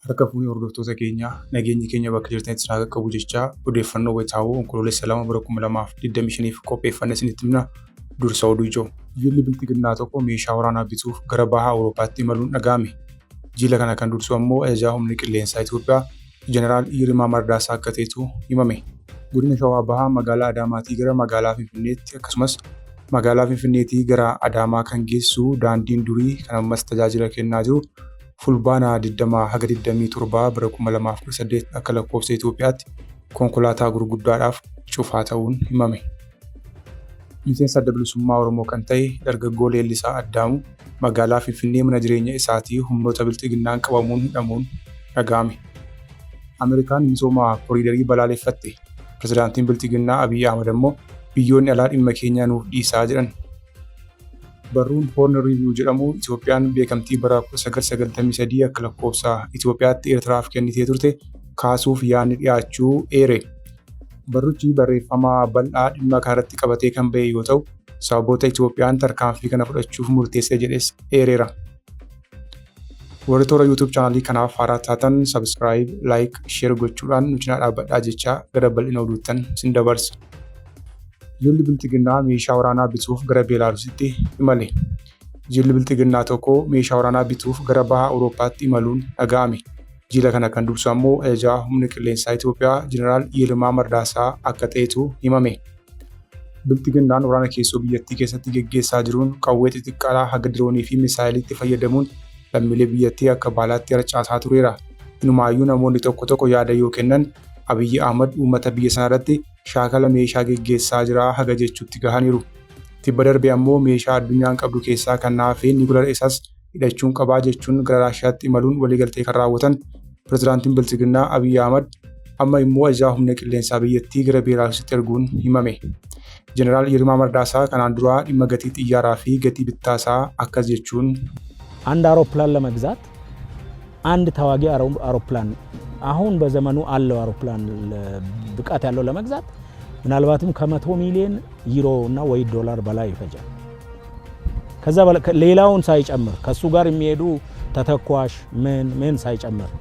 Harka fuunee hordoftoota keenya, nageenyi keenya bakka jirtanitti isin haa qaqqabu jechaa, odeeffannoo wayitaawoo Onkoloolessa 2 bara 2025f qopheeffanne isinitti himna. Dursa oduu ijoo. Jilli Bilxiginnaa tokko meeshaa waraanaa bituuf gara baha Awurooppaatti imaluun dhaga'ame. Jila kana kan dursu ammoo ajajaa humni qilleensaa Itoophiyaa Jeneraal Yilmaa Mardaasaa akka ta'etu himame. Godina Shawaa Bahaa magaalaa Adaamaatii gara magaalaa Finfinneetti akkasumas magaalaa Finfinneetii gara Adaamaa kan geessu daandiin durii kan ammas tajaajila kennaa jiru Fulbaana 20 haga 27 bara 2018 akka lakkoofsa Itoophiyaatti konkolaataa gurguddaadhaaf cufaa ta'uun himame. Miseensa Adda Bilisummaa Oromoo kan ta'e dargaggoo Leellisaa Addaamuu magaalaa Finfinnee mana jireenya isaatii humnoota Bilxiginnaan qabamuun hidhamuun dhaga'ame. Ameerikaan misooma koriidarii balaaleffatte. Pirezidaantiin Bilxiginnaa Abiy Ahmad ammoo biyyoonni alaa dhimma keenya nuuf dhiisaa jedhan. Barruun Horn Review jedhamu Itoophiyaan beekamtii bara 1993 akka lakkoofsa Itoophiyaatti Eertiraaf kennitee turte kaasuuf yaadni dhiyaachuu eere. Barruchi barreeffama bal'aa dhimma kanarratti qabatee kan bahe yoo ta'u, sababoota Itoophiyaan tarkaanfii kana fudhachuuf murteessite jedhes eereera. Warri toora YouTube chaanalii kanaaf haaraa taatan subscribe, like, share gochuudhaan nu cinaa dhaabbadhaa jechaa gara bal'ina oduuttan sin dabarsa. Jilli Bilxiginnaa meeshaa waraanaa bituuf gara Beelaarusitti imale. Jilli Bilxiginnaa tokko meeshaa waraanaa bituuf gara baha Awurooppaatti imaluun dhaga'ame. Jila kana kan dursu ammoo ajajaa humna qilleensaa Itoophiyaa Jeneraal Yilmaa Mardaasaa akka ta'etu himame. Bilxiginnaan waraana keessoo biyyattii keessatti geggeessaa jiruun qawwee xixiqqaadhaa haga diroonii fi misaayiliitti fayyadamuun lammiilee biyyattii akka baalaatti harcaasaa tureera. Inumaayyuu namoonni tokko tokko yaada yoo kennan Abiyyi Ahmad uummata biyya sanarratti shaakala meeshaa geggeessaa jira haga jechuutti gahaniiru. Tibba darbe ammoo meeshaa addunyaan qabdu keessaa kan na hafe niikular isas hidhachuun qabaa jechuun gara Raashiyaatti imaluun waliigaltee kan raawwatan pirezidaantiin Bilxiginnaa Abiy Ahmad amma immoo ajajaa humna qilleensaa biyyattii gara Beelaarusitti erguun himame. Jeneraal Yilmaa Mardaasaa kanaan duraa dhimma gatii xiyyaaraa fi gatii bittaasaa akkas jechuun አንድ አውሮፕላን ለመግዛት አንድ ተዋጊ አውሮፕላን አሁን በዘመኑ አለው አውሮፕላን ብቃት ያለው ለመግዛት ምናልባትም ከ100 ሚሊዮን ዩሮ እና ወይ ዶላር በላይ ይፈጃል። ከዛ ሌላውን ሳይጨምር ከሱ ጋር የሚሄዱ ተተኳሽ ምን ምን ሳይጨምር።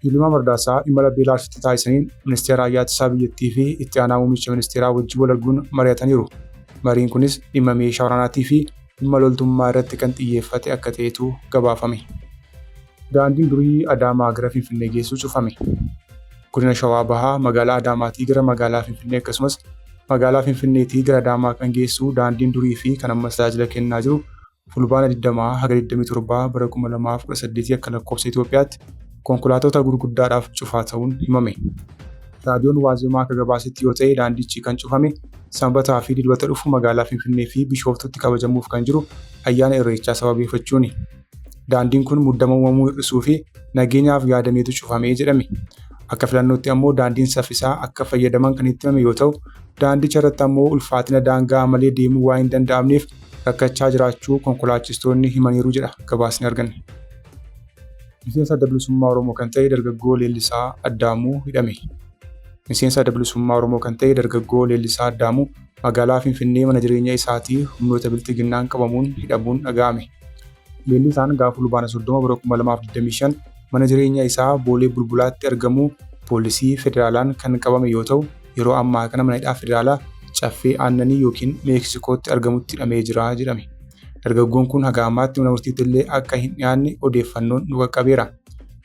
Yilmaa Mardaasaa imala Beelaarusitti taasisaniin ministeera raayyaa ittisaa biyyattii fi itti aanaa muummicha ministeeraa wajjin wal arguun mari'ataniiru. Mariin kunis dhimma meeshaa waraanaatii fi dhimma loltummaa irratti kan xiyyeeffate akka ta'etu gabaafame. Daandiin durii Adaamaa gara Finfinnee geessu cufame. Godina Shawaa Bahaa magaalaa Adaamaatii gara magaalaa Finfinnee akkasumas magaalaa Finfinneetii gara Adaamaa kan geessu daandiin durii fi kan ammas tajaajila kennaa jiru Fulbaana 20 haga 27 bara 2018 akka lakkoofsa Itoophiyaatti konkolaattota gurguddaadhaaf cufaa ta'uun himame. Raadiyoon Waazemaa akka gabaasetti yoo ta'e, daandichi kan cufame Sanbataa fi Dilbata dhufu magaalaa Finfinnee fi Bishooftutti kabajamuuf kan jiru ayyaana Irreechaa sababeeffachuuni. Daandiin kun muddama uumamuu hir'isuu fi nageenyaaf yaadameetu cufamee jedhame. Akka filannootti ammoo daandiin saffisaa akka fayyadaman kan itti himame yoo ta'u, daandicha irratti ammoo ulfaatina daangaa malee deemuu waan hin danda'amneef rakkachaa jiraachuu konkolaachistoonni himaniiru jedha gabaasni arganne. Miseensa Adda Bilisummaa Oromoo kan ta'e dargaggoo Leellisaa Addaamuu hidhame. Miseensa Adda Bilisummaa Oromoo kan ta'e dargaggoo Leellisaa Addaamuu magaalaa Finfinnee mana jireenya isaatii humnoota Bilxiginnaan qabamuun hidhamuun dhaga'ame. Leellisaan gaafa Fulbaana 30 bara 2025 mana jireenya isaa Boolee Bulbulaatti argamu poolisii federaalaan kan qabame yoo ta'u, yeroo ammaa kana mana hidhaa federaalaa Caffee Aannanii yookiin Meeksikootti argamutti hidhamee jira jedhame. Dargaggoon kun haga ammaatti mana murtiitti illee akka hin dhiyaanne odeeffannoon nu qaqqabeera.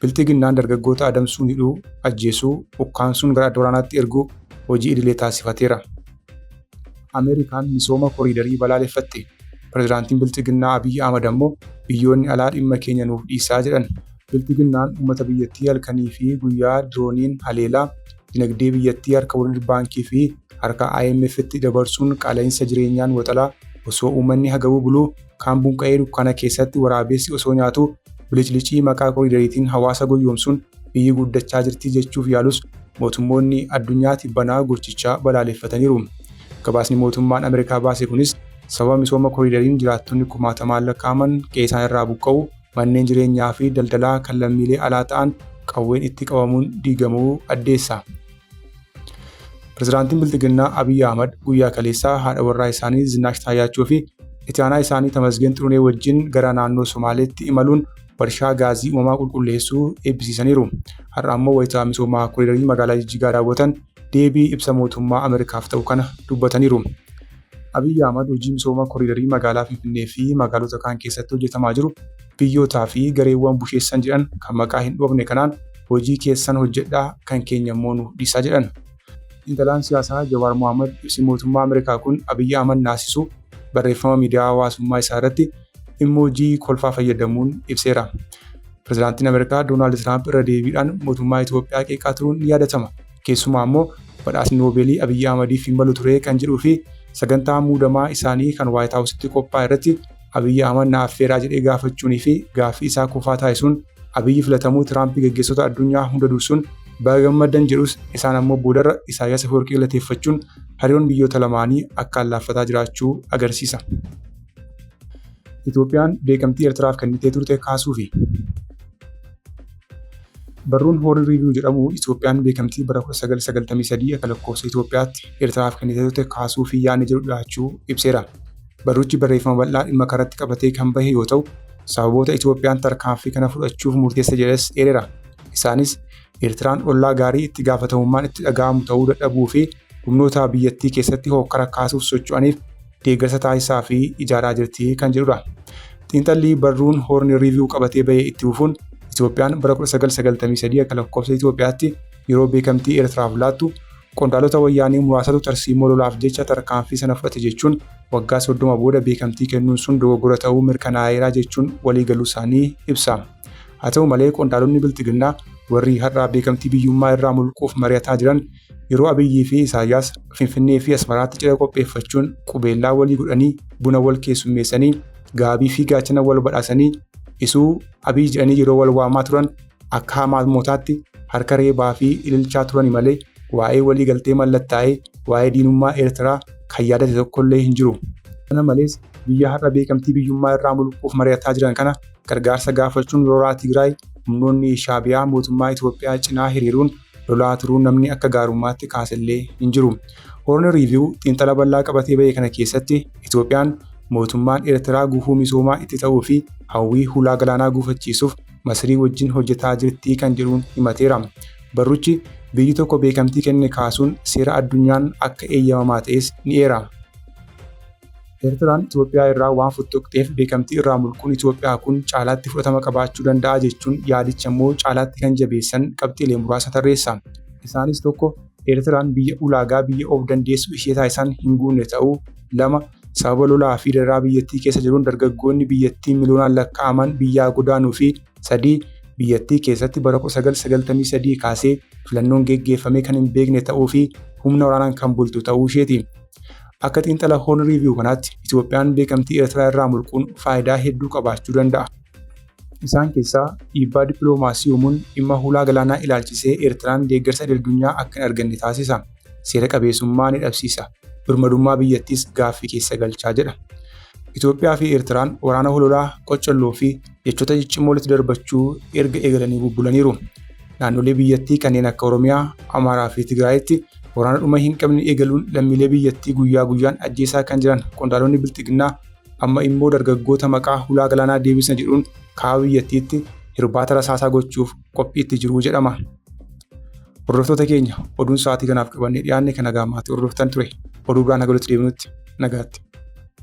Bilxiginnaan dargaggoota adamsuun hidhuu, ajjeesuu, ukkaamsuun gara adda waraanaatti erguu hojii idilee taasifateera. Ameerikaan misooma koriidarii balaaleffatte. Pirezidaantiin Bilxiginnaa Abiyyi Ahmad ammoo biyyoonni alaa dhimma keenya nuuf dhiisaa jedhan. Bilxiginnaan uummata biyyattii halkanii fi guyyaa dirooniin haleelaa, dinagdee biyyattii harka World Baankii fi harka IMF'tti dabarsuun qaala'insa jireenyaan waxalaa, osoo uummanni hagabuu buluu kaan bunqa'ee dukkana keessatti waraabessi osoo nyaatu, biliclicii maqaa koriidariitiin hawaasa goyyomsuun biyyi guddachaa jirti jechuuf yaalus, mootummoonni addunyaa tibbanaa gochichaa balaaleffataniiru. Gabaasni mootummaan Ameerikaa baase kunis sababa misooma koriidariin jiraattonni kumaatamaan lakkaa'aman qe'ee isaan irraa buqqa'u, manneen jireenyaa fi daldalaa kan lammiilee alaa ta'an qawween itti qabamuun diigamuu addeessa. Pirezidaantiin Bilxiginnaa Abiyyi Ahmad guyyaa kaleessaa haadha warraa isaanii Zinnaash Taayyaachoo fi itti aanaa isaanii Tamasgeen Xurunee wajjin gara naannoo Somaaleetti imaluun warshaa gaazii uumamaa qulqulleessuu eebbisiisaniiru. Har'a ammoo wayitaa misoomaa koriidarii magaalaa Jijjigaa daawwatan deebii ibsa mootummaa Ameerikaaf ta'u kana dubbataniiru. Abiyyi Ahmad hojii misooma koriidarii magaalaa Finfinnee fi magaalota kaan keessatti hojjetamaa jiru biyyootaa fi gareewwan busheessan jedhan kan maqaa hin dhoofne kanaan hojii keessan hojjedhaa kan keenya immoo nuuf dhiisaa jedhan. Xiinxalaan siyaasaa Jawaar Mohaammed ibsi mootummaa Ameerikaa kun Abiyyi Ahmad naasisuu barreeffama miidiyaa hawaasummaa isaa irratti immoojii kolfaa fayyadamuun ibseera. Pirezidaantiin Ameerikaa Doonaald Tiraamp irra deebiidhaan mootummaa Itoophiyaa qeeqaa turuun ni yaadatama. Keessumaa immoo badhaasni Noobeelii Abiyyi Ahmadiif hin malu ture kan jedhuu fi sagantaa muudamaa isaanii kan Waayit Haawusitti qophaa'e irratti Abiyyi Ahmad na affeeraa jedhee gaafachuunii fi gaaffii isaa kufaa taasisuun Abiyyi filatamuu Tiraamp gaggeessota addunyaa hunda dursuun baga gammaddan jedhus isaan ammoo boodarra Isaayyaas Afeworqii galateeffachuun hariiroon biyyoota lamaanii akkaan laaffataa jiraachuu agarsiisa. Itoophiyaan beekamtii Eertiraaf kennitee turte kaasuufi. Barruun Hoorn Riiviyuu jedhamu Itoophiyaan beekamtii bara 1993 akka lakkoofsa Itoophiyaatti Eertiraaf kennitee turte kaasuufi yaadni jedhu dhiyaachuu ibseera. Barruchi barreeffama bal'aa dhimma kanarratti qabatee kan bahe yoo ta'u, sababoota Itoophiyaan tarkaanfii kana fudhachuuf murteesse jedhes eereera. Isaanis Eertiraan ollaa gaarii itti gaafatamummaan itti dhaga'amu ta'uu dadhabuu fi humnoota biyyattii keessatti hookkara kaasuuf socho'aniif deeggarsa taasisaa fi ijaaraa jirti kan jedhudha. Xiinxalli barruun Horn Review qabatee bahe itti fufuun Itoophiyaan bara 1993 akka lakkoofsa Itoophiyaatti yeroo beekamtii Eertiraaf laattu qondaalota wayyaanee muraasatu tarsiimoo lolaaf jecha tarkaanfii sana fudhate jechuun waggaa 30 booda beekamtii kennuun sun dogoggora ta'uu mirkanaa'eera jechuun waliigaluu isaanii ibsa. Haa ta'u malee qondaalonni Bilxiginnaa warri har'a beekamtii biyyummaa irraa mulquuf mari'ataa jiran yeroo Abiyyii fi Isaayyaas Finfinnee fi Asmaraatti cidha qopheeffachuun qubeellaa walii godhanii buna wal keessummeessanii gaabii fi gaachana wal badhaasanii isuu Abiy jedhanii yeroo wal waamaa turan akka hamaamotaatti harka reebaa fi ililchaa turani malee waa'ee walii galtee mallattaa'ee waa'ee diinummaa Eertiraa kan yaadate tokkollee hin jiru. Kana malees biyya har'a beekamtii biyyummaa irraa mulquuf mari'ataa jiran kana gargaarsa gaafachuun lolaa Tigraay humnoonni Shaabiyaa mootummaa Itoophiyaa cinaa hiriiruun lolaa turuu namni akka gaarummaatti kaasellee hin jiru. Horn Review xiinxala bal'aa qabatee bahe kana keessatti Itoophiyaan mootummaan Eertiraa gufuu misoomaa itti ta'uu fi hawwii hulaa galaanaa gufachiisuuf Masrii wajjin hojjetaa jirti kan jedhuun himateera. Barruchi biyyi tokko beekamtii kenne kaasuun seera addunyaan akka eeyyamamaa ta'es ni eera. Eertiraan Itoophiyaa irraa waan fottoqxeef beekamtii irraa mulquun Itoophiyaa kun caalaatti fudhatama qabaachuu danda'a jechuun yaadicha immoo caalaatti kan jabeessan qabxiilee muraasa tarreessa. Isaanis tokko Eertiraan biyya ulaagaa biyya of dandeessu ishee taasisan hin guunne ta'uu, lama sababa lolaa fi dararaa biyyattii keessa jiruun dargaggoonni biyyattii miliyoonaan lakkaa'aman biyyaa godaanuu fi sadii biyyattii keessatti bara 1993 kaasee filannoon geggeeffamee kan hin beekne ta'uu fi humna waraanaan kan bultu ta'uu isheeti. Akka xiinxala Horn Review kanaatti Itoophiyaan beekamtii Eertiraa irraa mulquun faayidaa hedduu qabaachuu danda'a. Isaan keessaa dhiibbaa dippiloomaasii uumuun dhimma hulaa galaanaa ilaalchisee Eertiraan deeggarsa idil-addunyaa akka hin arganne taasisa. Seera qabeessummaa ni dhabsiisa. Birmadummaa biyyattiis gaaffii keessa galchaa jedha. Itoophiyaa fi Eertiraan waraana hololaa, qoccolloo fi jechoota ciccimoo walitti darbachuu erga eegalanii bubbulaniiru. Naannolee biyyattii kanneen akka Oromiyaa, Amaaraa fi Tigraayitti waraana dhuma hin qabne eegaluun lammiilee biyyattii guyyaa guyyaan ajjeesaa kan jiran qondaalonni Bilxiginnaa amma immoo dargaggoota maqaa hulaa galaanaa deebisna jedhuun kaaba biyyattiitti hirbaata rasaasaa gochuuf qophiitti jiru jedhama. Hordoftoota keenya oduun sa'aatii kanaaf qabannee dhiyaanne kan haga ammaatti hordoftan ture. Oduu biraan haga walitti deebinutti nagaatti.